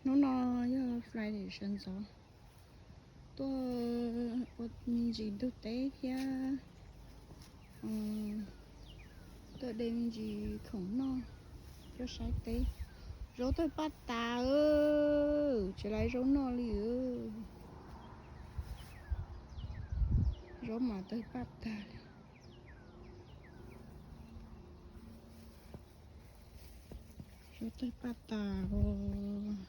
Hnub no yog Friday sawv ntxov, tuaj ua me ntsis ntug teb thiab tuaj de me ntsis khoom noj, tuaj saib teb. Zaub tawg paj tas, tsis laiv zaub noj li. Zaub mas tawg paj tas li. Zaub tawg paj tas os.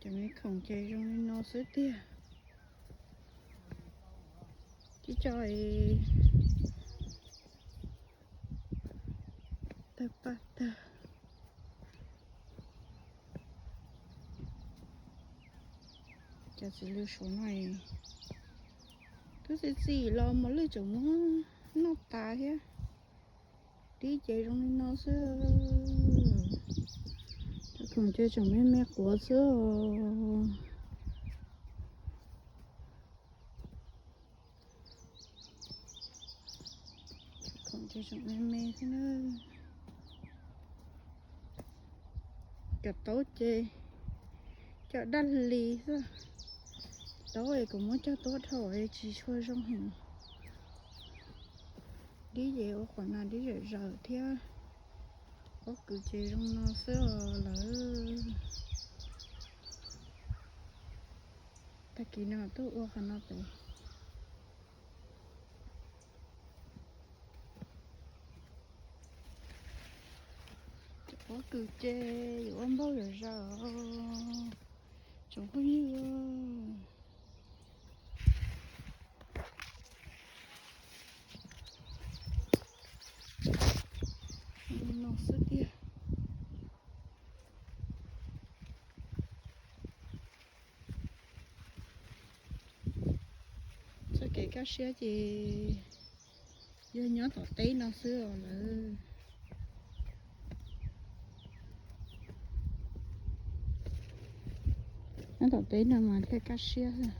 Cov me khoom ces zoo li no xwb tiag. Tib co tawg paj tag. Cov txiv lws suav no twb txi txiv los mas lwj tseem muab noj tas thiab. Dib ces zoo li no xwb. Cov khoom ces tseem me me quav xwb os. Cov khoom ces tseem me me xwb na. Cov taub ces cov daj hli xwb. Taub es kuv muab cog tuab dhau es tsis tshua zoo heev. Dib ces ua qhov no dib zam zawm thiab. Pob kws ces zoo no xwb os lawm. Tag kis no tuaj ua qhov no pem. Cov pob kws ces yuav ua npaug zam zawm. Tsoom phooj ywg, no xwb tiag. Txoj kev kaj siab ces yog nyob tom teb no xwb os lawm. Nyob tom teb no mas thiaj kaj siab xwb.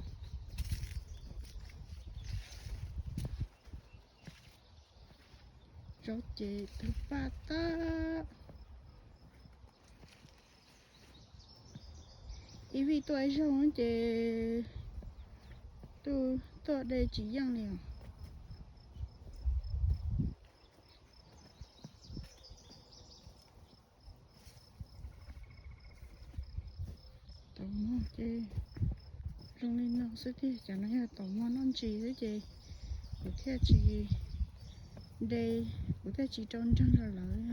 Zaub ces tawg paj tag. Ib vij tuaj ib zaug ces tuaj de tsis yeej li os. Taum mog ces zoo li no xwb tiag. Cov no yog taum mog noj ntsis xwb ces kuv thiaj tsis de, kuv thiaj tsis rau nreeg rau lawv.